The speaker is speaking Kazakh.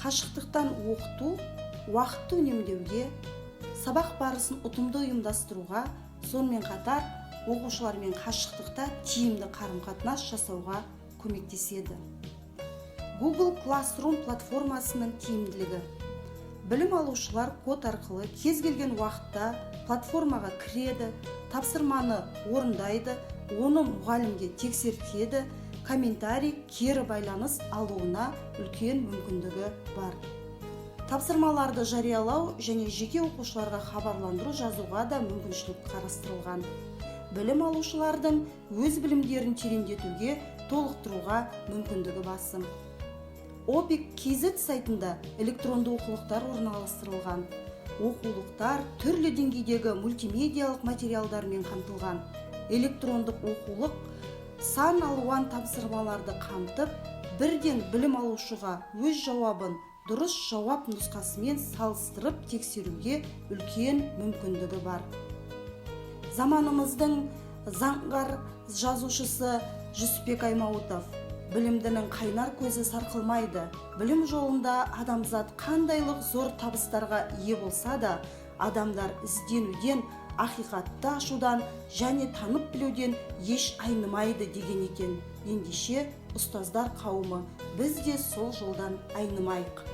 Қашықтықтан оқыту уақытты үнемдеуге, сабақ барысын ұтымды ұйымдастыруға, сонымен қатар оқушылармен қашықтықта тиімді қарым-қатынас жасауға көмектеседі. Google Classroom платформасының тиімділігі: білім алушылар код арқылы кез келген уақытта платформаға кіреді, тапсырманы орындайды, оны мұғалімге тексертеді, комментарий, кері байланыс алуына үлкен мүмкіндігі бар. Тапсырмаларды жариялау және жеке оқушыларға хабарландыру жазуға да мүмкіншілік қарастырылған. Білім алушылардың өз білімдерін тереңдетуге, толықтыруға мүмкіндігі басым. Opic kz сайтында электронды оқулықтар орналастырылған. Оқулықтар түрлі деңгейдегі мультимедиялық материалдармен қамтылған. Электрондық оқулық сан алуан тапсырмаларды қамтып, бірден білім алушыға өз жауабын дұрыс жауап нұсқасымен салыстырып тексеруге үлкен мүмкіндігі бар. Заманымыздың заңғар жазушысы Жүсіпбек Аймауытов: «Білімдінің қайнар көзі сарқылмайды. Білім жолында адамзат қандайлық зор табыстарға ие болса да, адамдар ізденуден, ақиқатты ашудан және танып білуден еш айнымайды», – деген екен. Ендеше, ұстаздар қауымы, біз де сол жолдан айнымайық.